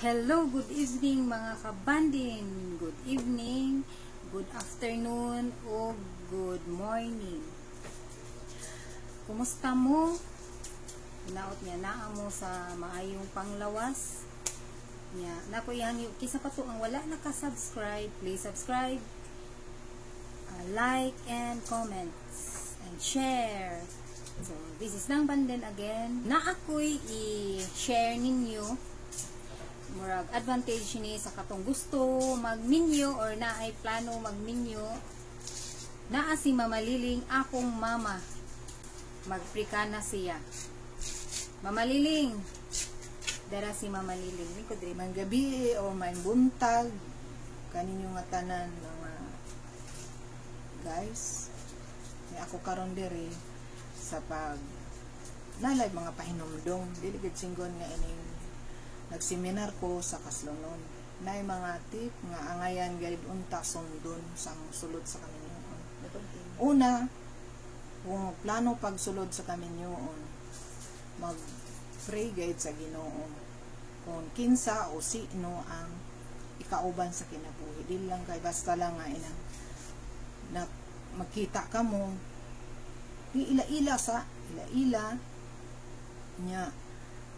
Hello, good evening, mga kabanding. Good evening, good afternoon, o good morning. Kumusta mo? Hinaot nga naa mo sa maayong panglawas. Nya, nako ihangyo kinsa pa to ang wala naka-subscribe, please subscribe, like and comments and share. So, this is Nang Banden again. Na ako'y i-share ninyo, murag advantage ni sa katong gusto magminyo or naay plano magminyo. Naa si Mama Liling, akong mama. Magprikana siya. Mama Liling, dara si Mama Liling. Lingkod diri. Maayong gabi o maayong buntag kaninyo nga tanan, mga guys. Ni ako karon diri sa pag nalay mga pahinumdom. Dili gid singgon nga ining nagseminar ko sa Kaslonon. Naay mga tip nga angayan gayud unta sundon sa sulod sa kaminyoon. Una, kung plano pagsulod sa kaminyoon, mag-pray gayud sa Ginoo kung kinsa o sino ang ikauban sa kinabuhi. Dili lang kay basta lang nga inang na magkita ka mo, di ila-ila sa ila-ila nya.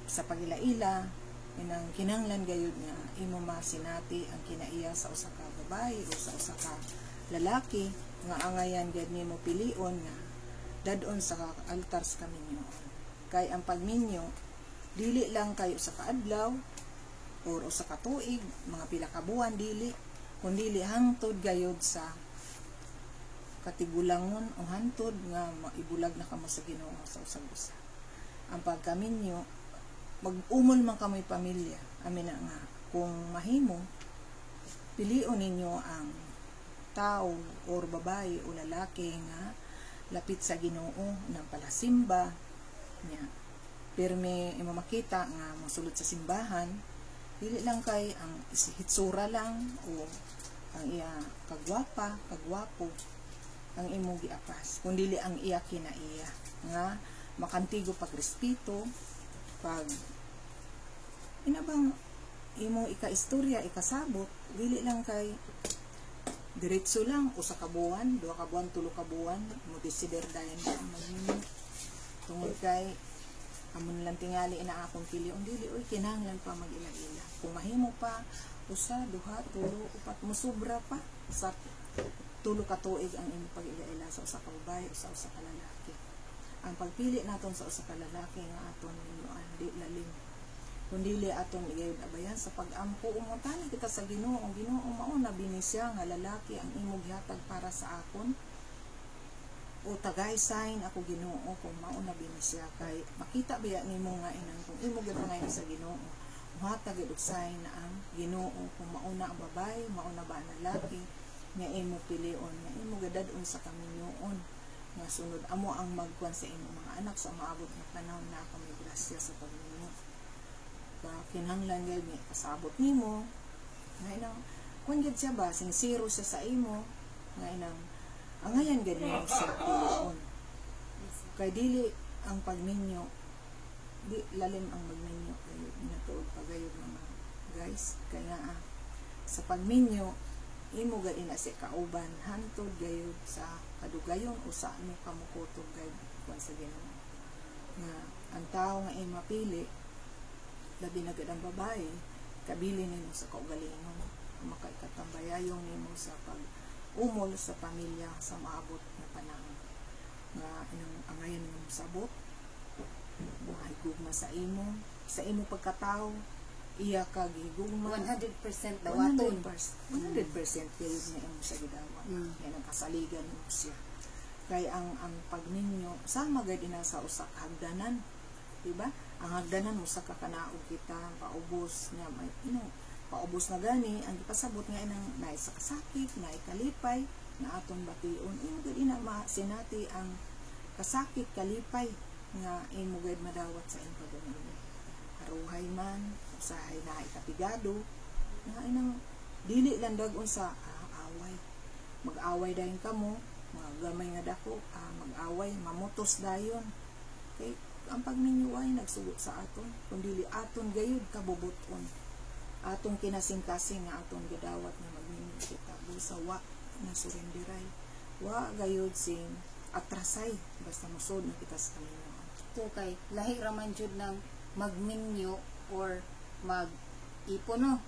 Sa pag-ila-ila, inang kinahanglan gayud nga imo masinati ang kinaiya sa usa ka babae o sa usa ka lalaki nga angayan gayud nimo pilion nga dad-on sa altar sa kaminyoon. Kay ang pagminyo, dili lang kayo sa kaadlaw or usa ka tuig, mga pila ka buwan, dili, kundili hangtod gayud sa katigulangon o hantod nga maibulag na kamo sa Ginoo sa usag usa. Ang pagkaminyo, mag-umol man kamoy pamilya, amin na nga kung mahimo, pilion ninyo ang tao or babae o lalaki nga lapit sa Ginoo ng palasimba niya. Pirmi imo makita nga mosulod sa simbahan. Dili lang kay ang hitsura lang o ang iya kagwapa, kagwapo ang imo giapas, kundili ang iya kinaiya nga makantigo, pagrespeto, pag inabang imo ika-istorya, ikasabot. Dili lang kay diretso lang usa ka buwan, 2 ka buwan, 3 ka buwan, mo desider dayon ka magminyo tungod kay amon lang tingali ina akong pilion. Dili oy, kinahanglan pa mag-ila-ila. Kung mahimo pa, usa, duha, tulo, upat, musubra pa sa 3 ka tuig ang imong pag-ila-ila sa usa ka babae o sa usa ka lalaki. Ang pagpili naton sa usa ka lalaki nga aton minyoan, di lalim, kundili aton igayod abayan sa pag-ampo. Umutana kita sa Ginoo, "Ginoo, mao na bini siya nga lalaki ang imong gihatag para sa akon? O tagay sign ako, Ginoo, kung mao na bini siya." Kay makita biya nimo nga inang kung imo gyud pangayon sa Ginoo, muhatag gyud og sign na ang Ginoo kung mao na ang babae, mao na ba ang lalaki nga imo pilion nga imo gadad-on sa kaminyoon nga sunod amo ang magkuan sa imo mga anak sa maabot nga panahon na ako may grasya sa pagminyo ka. Kinahanglan gyud nga pasabot nimo nga inang kung gyud siya ba sincero siya sa imo nga inang angayan gyud nimo siya pilion. Kay dili ang pagminyo, di lalim ang magminyo gayud, natuod pa gayud, mga guys. Kay nga sa pagminyo, imo gay ina si kauban hantod gayud sa kadugayon o sa ano kamukutob gayud kuan sa Ginoo nga ang tao nga imo mapili, labi na gid ang babae, kabili nimo sa kaugalingon, makaikatambayayong nimo sa pag umol sa pamilya sa maabot nga panahon nga inang angayan nimo sabot, mahigugma sa imo pagkatao, iya ka gihigugma. 100% dawaton. 100%, 100% gayud nga imo sa gidawat. Yan ang kasaligan nimo siya. Kay ang pagminyo sama gayud ina sa usa ka hagdanan, di ba? Ang hagdanan mo sa kakanaog kita paubos nga may ino paubos na gani ang gipasabot nga inang naay sa kasakit, naay kalipay na aton bation. Imo gid ina masinati ang kasakit, kalipay nga imo gid madawat sa imong pagminyo, haruhay man, usahay na ikapigado nga inang dili lang dag-on sa away. Mag-away dayon kamo, mga gamay nga dako, mag-away, mamutos dayon. Kay ang pagminyo ay nagsugot sa aton, kundili aton gayud kabubuton. Atong kinasingkasing nga atong gidawat nga magminyo kita busa wa na surenderay. Wa gayud sing atrasay basta mosud na kita sa kaminyoan. To kay lahi ra man jud ng magminyo or mag-ipon, no.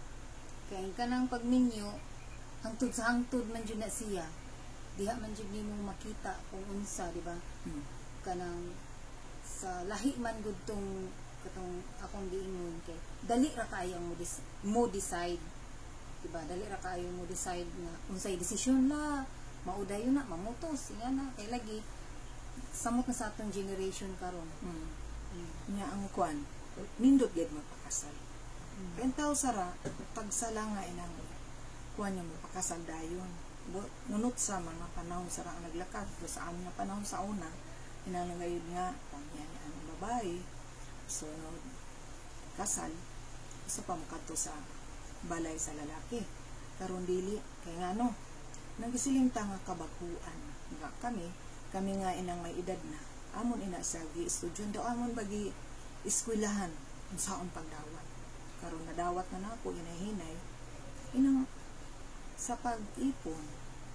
Kay ang kanang pagminyo, hangtod sa hangtod man jud na siya. Diha man jud nimo makita kung unsa, di ba? Kanang sa lahi man gud tong katong akong giingon kay dali ra kaayo ang mo decide, di ba? Dali ra kaayo mo decide nga unsay desisyon la maudayon na mamutos nga na kay lagi samot na sa atong generation karon. Nya ang kwan, nindot gyud magpakasal. Kay ang tao sara tagsala nga inang kuan nga mopakasal dayon. Ngunot sa mga panahon sara ang naglakat do sa among nga panahon sa una, inang gayud nga pangyan ang babae, sunod kasal, usa pa mokadto sa balay sa lalaki. Karon dili kay ngano, nagisiling ta nga kabaghuan nga kami kami nga inang may edad na, amon ina sa gi-estudyon daw, amon bagi eskwelahan unsaon pagdawat. Karon nadawat na nako hinahinay inang sa pag-ipon,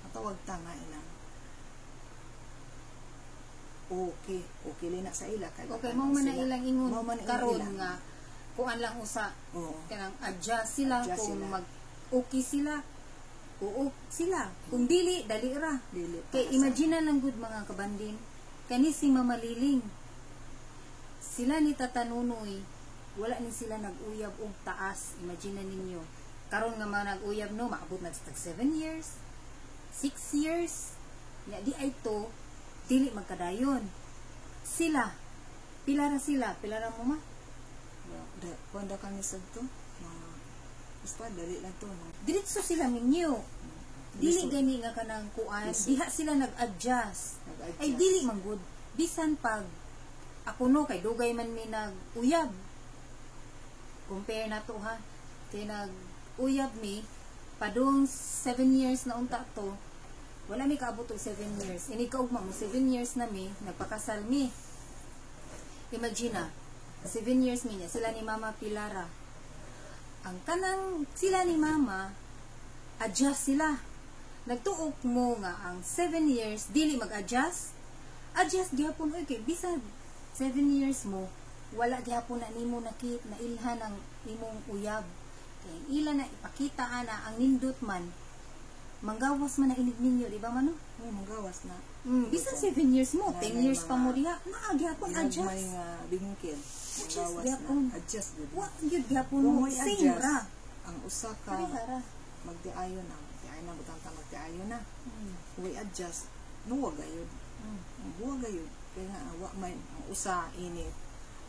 matawag ta nga inang okay okay lina sa ila kay Okay, mao man na sila. ilang ingon Mao man na karon ilang. Nga kuan lang usa, kanang adjust sila. Adjust Kung sila. Mag okay sila, oo sila. Kung dili, dali ra. Dili Kay pakasal. imagine na lang gud, mga kabandin, kani si Mama Liling, sila ni Tata Nunoy, wala ni sila nag-uyab og taas. Imagine na ninyo karon nga mga nag-uyab, no, maabot na sa 7 years, 6 years nya di ay to dili magkadayon sila. Pila ra sila? Pila ra mo, ma? Da, kuan da kami sadto mga basta dali lang to mga Diretso sila minyo, dili Lisod. gani nga kanang kuan. Lisod. Diha sila nag-adjust. Nag-adjust. Ay, dili man gud, bisan pag ako, no, kay dugay man mi nag-uyab. Compare na to ha, kay nag-uyab mi padung 7 years na unta to. Wala mi kaabot og 7 years. Ini kaugma mo 7 years na mi, nagpakasal mi. Imagine na 7 years mi niya sila ni Mama. Pilara ang kanang sila ni Mama, adjust sila. Nagtuok mo nga ang 7 years dili mag-adjust? Adjust gyapon oy, kay bisan 7 years mo, wala gyapon na nimo nakit na ilhan ang imong uyab, kay ang ila na ipakita ana ang nindot man, manggawas man na inig ninyo, di ba man, no? Oh, manggawas na. Bisan 7 years mo, Na 10 may years pa mga mo diha, naa gyapon ginagmay adjust. Nga bingkil. Adjust Manggawas gyapon. na. Adjust gud. Wa gyud gyapon Kung mo, may same adjust, ra. Ang usa ka Pareha ra. Magtiayo na, magtiayo na, butang ta magtiayo na. Way adjust, nuwa gayud. Buwa gayud. Kaya nga wa may ang usa init,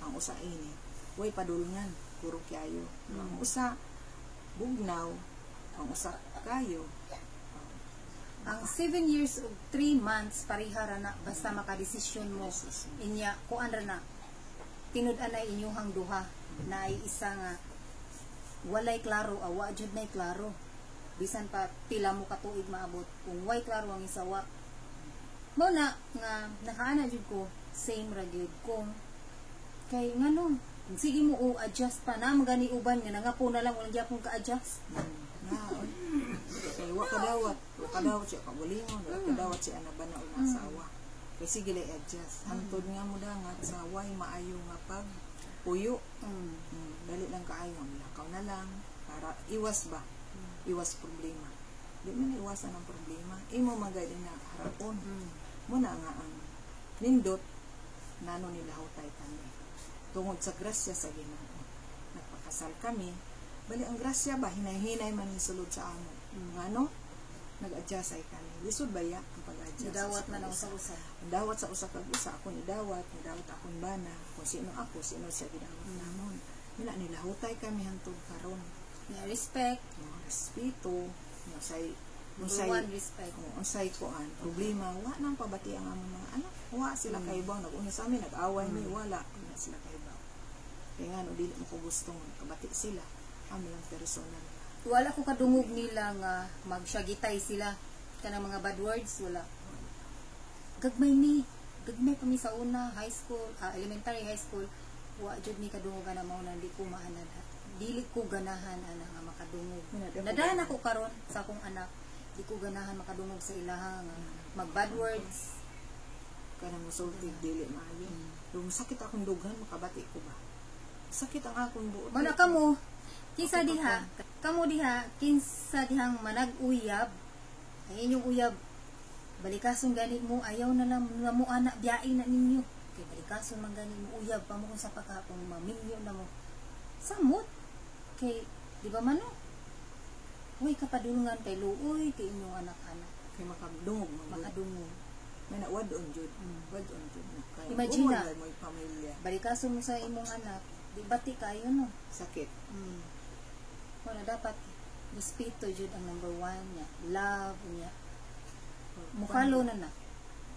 ang usa init. Way padulngan, kurog kayo. Ang usa bugnaw, ang usa kayo. Ang 7 years ug 3 months, pareha ra na basta makadesisyon mo. Desisyon. Inya kuan ra na, tinud-anay inyuhang duha na ay isa nga walay klaro, awa jud nay klaro. Bisan pa pila mo katuig maabot, kung way klaro ang isa, wa mo na nga nakaana jud ko, same ra gyud kung kay ngano kung sige mo o adjust pa na magani uban nga nangapo na lang, walang gyapon ka-adjust. Na, oy. Kay wa kadawat, wa kadawat siya kabulingon, wa kadawat siya anabana o asawa. Kay sige lay adjust. Hantod nga mo dangat sa way maayo nga pag puyo. Dali lang kaayo, lakaw na lang para iwas ba? Iwas problema. Di man iwasan ang problema. Imo man gayud na harapon. Muna nga ang nindot nano nilahutay kami. Tungod sa grasya sa Ginoo. Nagpakasal kami. Bali ang grasya ba, hinay-hinay man ni sulod sa amo. Ngano? Nag-adjust ay kami. Lisod ba ya ang pag-adjust? Nidawat sa man ang usa? usa-usa. Ang dawat sa usa kag usa, ako ni dawat, ni dawat akong bana, kung sino ako, sino siya gidawat namon. Mila nilahutay kami hantod karon. Nga respect. Mga respeto, unsay Number unsay one, respect. Kung unsay kuan problema, wa nang pabati ang among mga anak. Wa sila kaibaw, nag-una sa amin, nag-away mi, wala wala sila kaibaw. Kaya nga no, dili mo ko gusto nga kabati sila. Amo lang personal. Wala ko kadungog nila nga magsyagitay sila kanang mga bad words, wala. Gagmay ni, gagmay pa mi sa una, high school, elementary, high school, wa jud mi kadungog na mao na di ko maanad. Dili ko ganahan ana nga makadungog. Wala, di ako Nadahan ganahan. Ako karon sa akong anak. Di ko ganahan makadungog sa ilaha nga mag bad words. Kanang musulti dili maayo. Yung sakit akong dughan, makabati ko ba. Sakit ang akong buot. Mao na kamo, kinsa diha, kamo diha, kinsa dihang manag-uyab, ang inyong uyab, balikason gani mo, ayaw na lang na mo anak, biyain na ninyo. Kay balikason man gani mo uyab pa mo kung sa pagkahapon maminyo na mo. Samot. Kay, di ba man no? Uy, kapadulungan kay luoy, kay inyong anak-anak. Kay makadungog man gud. Makadungog. May na wad-on jud. Wad-on jud na. Kay Imagine umol na. na mo'y pamilya. Balikason mo sa imong anak, di bati kayo no? Sakit. Wala dapat respeto jud ang number one niya. Love niya. Mukalo na na.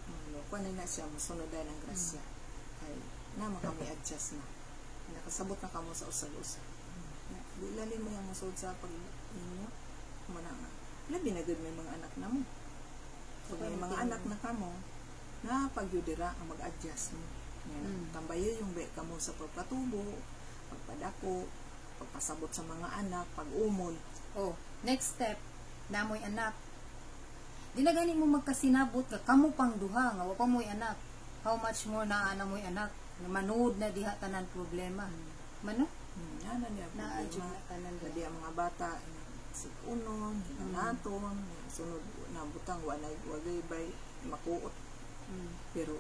Ano, kuan na siya mosunodan ang grasya. Kay na makami adjust na. Nakasabot na kamo sa usag-usa. Na, di lalim mo yung musulod sa pag ninyo. Muna nga. Labi na gud may mga anak na mo. Pag may mga anak na kamo, na pagyudira ang mag-adjust mo. Yan. Tambayo yung be kamo sa pagpatubo, pagpadako, pagpasabot sa mga anak, pag-umol. Oh, next step, namoy anak. Di na gani mo magkasinabot ka kamo pang duha nga wa pa mo'y anak. How much more naa na mo'y anak? Na manood na diha tanan problema. Mano? Ana niya Naa jud problema. na tanan Dadi diha. ang mga bata sikunon, hinanaton, sunod na butang wa na wagay bay makuot. Pero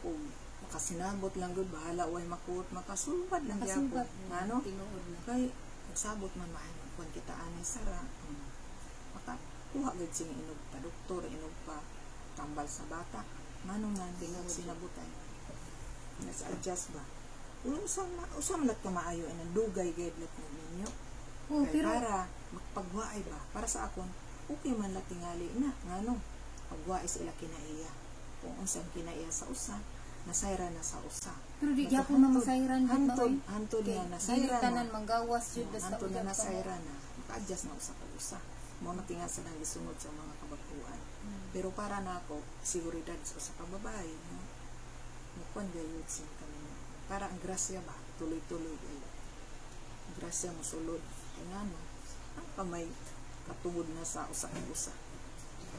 kung makasinabot lang gud, bahala way makuot, makasulbad lang gyapon. Kasugat. Ano? Tinuod na. Kay nagsabot man maayo kuan kita ani sara. Maka kuha gud sing inog pa doktor, inog pa tambal sa bata. Ngano man Tinuod. sinabutan. Nas adjust ba? Usa ma usa man lat ka maayo inang dugay gid lat ninyo. Oh, Kay pero para magpagwaay ba, para sa akon okay man la tingali na, ngano pagwaay sa ila kinaiya, kung unsang kinaiya sa usa, nasayra na sa usa. Pero di Basta gyapon na masayran jud hantod, ba, oy? hantod Kay na dili nasayra tanan na manggawas jud basta hantod na uyab ka mo. Nasayra na, maka-adjust na usa ka usa mo na tinga sa nang gisunod sa mga kabag-uan. Pero para na ako seguridad sa usa ka babae no, mukuan gayud sin kami para ang grasya ba, tuloy-tuloy gayud ang grasya mo sulod, kay ngano ang kamay katungod na sa usa ka usa.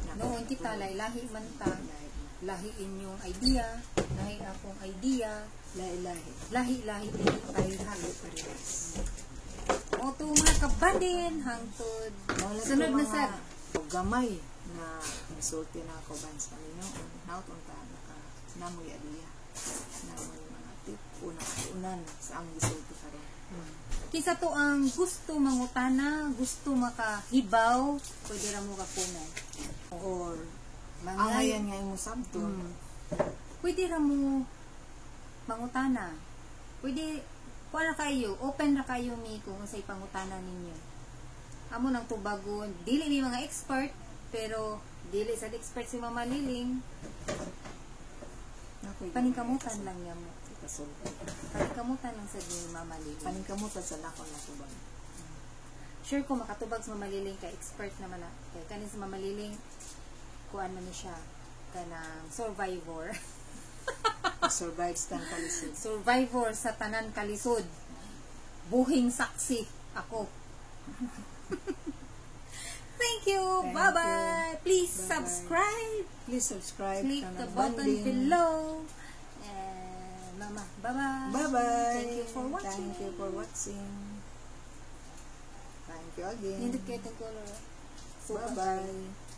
Na, Noon kita lahi lahi man ta. Lahi na. Lahi inyong idea, lahi akong idea, Lahi-lahi. Lahi lahi dili pareha. Dili parehas. O to mga kabandin, hangtod Mao lang sunod to na mga sad. Og gamay na misulti na ako ban sa Panginoon. Naot unta naka namoy adiya. Namoy mga tip una unan sa among gisulti karon. Kinsa to ang gusto mangutana, gusto makahibaw, pwede ra mo ka comment. Or Mga angayan nga imong sabton. Pwede ra mo mangutana. Pwede kuha na kayo, open ra kayo mi kung unsay pangutana ninyo. Amo nang tubagon, dili mi mga expert, pero dili sa expert si Mama Liling, Nakoy paningkamutan lang niya mo. Kasulti. Paningkamutan lang sa ni Mama Liling. Paningkamutan sa nako na tubag. Sure ko makatubag sa Mama Liling kay expert naman na. Kay kanin sa Mama Liling, kuan man ni siya kanang survivor. Survive stan kalisod. Survivor sa tanan kalisod. Buhing saksi ako. Thank you. Thank Bye-bye. Please Bye-bye. Subscribe. Please subscribe. Click the kanang button banding. Below. And Mama, bye-bye. Bye-bye. Thank you for watching. Thank you for watching. Thank you again. Nindot kayo itong color. Bye-bye.